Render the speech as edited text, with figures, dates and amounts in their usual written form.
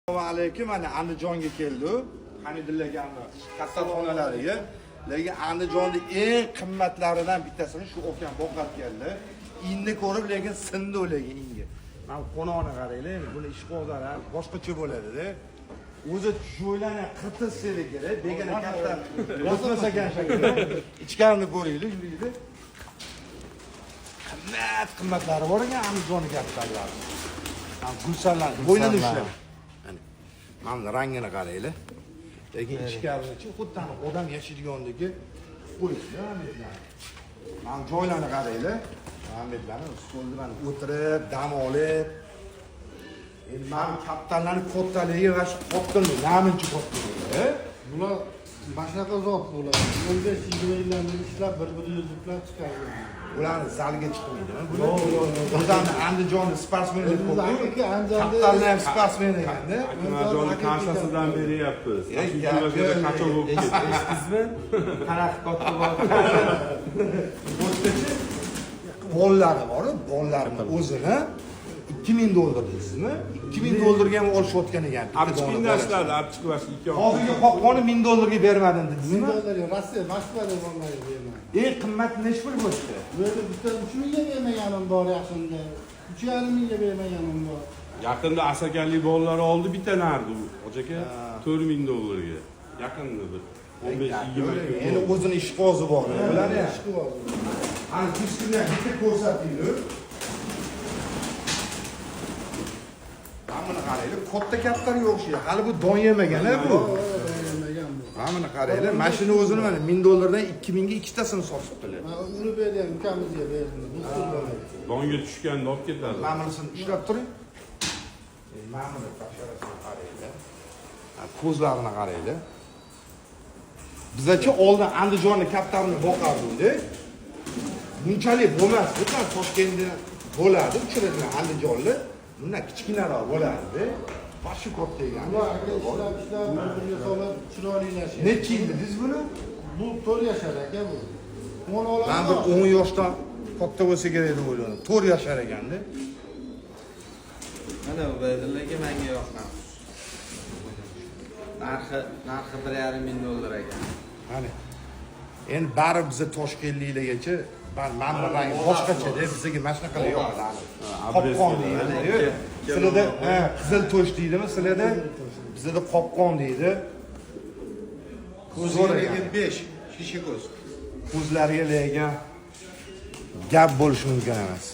Assalomu alaykum. Mana Andijonga keldi. Hamidulla akamni kasalxonalariga. Lekin Andijonni eng qimmatlaridan bittasini shu okam boqib keldi. Inni ko'rib, lekin sindi u lekin inga. Mana qo'noqni qaranglar, endi buni ishqibozlar ham boshqacha bo'ladi-da. O'zi joylarni qirtilsa kerak, begona katta o'tmas ekan shekilli. Ichkarini ko'ringlar, shundaydi. Qimmat qimmatlari bor ekan Andijonni kapitalari. Gulsanlar, bo'ynini ushlab. Mana mana buni rangini qaranglar. Lekin ichkarisichi xuddi ani odam yashaydigandagi qo'yibdi Ahmetlar. Mana joylarni qaranglar. Ahmetlarni stolda mana o'tirib, dam olib. Endi mana kapitallarni kattaligi va shu qottinli, namuncha kattaligi. Bular mana shunaqa zot bular. 15-20 yildan beri ishlab bir-birini yuzdurib chiqargan. Ularni zalga chiqmaydimi? Bular Yo'q, yo'q, yo'q. O'zani Andijonni sportsmenlar O'zimiz ko'p. haqiqiy Andijonda- Kapitallar ham sportsmen ekanda. Akmaljonning karsasidan beryapmiz. Ey, Shu qachoq bo'lib ketdi. Eshitdingizmi? Qanaqa katta bor. O'rtacha bollari bor, bollarini o'zini 2000 dollar deysizmi? 2000 dollarga ham olishayotgan ekan. Bitta dona Abchiqinda bolasi. ishladi, abchiq vash ikki Hozirgi qopqoni 1000 dollarga bermadim 1000 dedingizmi? dollarga Rossiya, Moskvada bormaydi bermaydi. Eng qimmat nechi pul bo'ldi? Bu yerda bitta 3 mingga bermaganim bor yaqinda. 3,5 mingga bermaganim bor. Yaqinda asakalik bolalar oldi bitta nardi u. Hoji aka 4000 dollarga. Yaqinda bir 15-20 kun. Endi o'zini ishqibozi bor. Bularni ham. Ishqi bor. Ana diskini ham bitta ko'rsatinglar. Mana buni qaranglar, katta kaptarga o'xshaydi. Hali bu don yemagan bu. Bermagan bu. Mana buni qaranglar, mashina o'zini mana 1000 dollardan 2000 ga ikkitasini sotibdilar. Mana uni bergan ukamizga berdim. Do'stim bo'ladi. Donga tushganda olib ketadi. Mana bunisini ushlab turing. Mana buni basharasini qaranglar. Ha, ko'zlarini qaranglar. Bizachi oldin Andijonni kaptarini boqardik. Bunchalik bo'lmasdi. Tan Toshkentda bo'ladi, uchraydigan Andijonlar bundan kichkinaroq bo'lardi. Boshi katta ekan. Bular aka ishlab ishlab bir-biriga solib chiroylilashyapti. Necha yil dedingiz buni? Bu 4 yashar aka bu. 10 oladi. Men bir 10 yoshdan katta bo'lsa kerak deb o'yladim. 4 yashar ekanda. Mana Ubaydulla aka menga yoqqan. Narxi 1,5 ming dollar ekan. Qani. Endi baribir biza toshkentliklargacha man bu rang boshqacha-da, bizga mana shunaqalar yoqadi. Qopqon deydi. Sizlarda ha, qizil to'sh deydimi sizlarda? Bizda qopqon deydi. Ko'ziga lekin 5 shisha ko'z. Ko'zlariga lekin gap bo'lishi mumkin emas.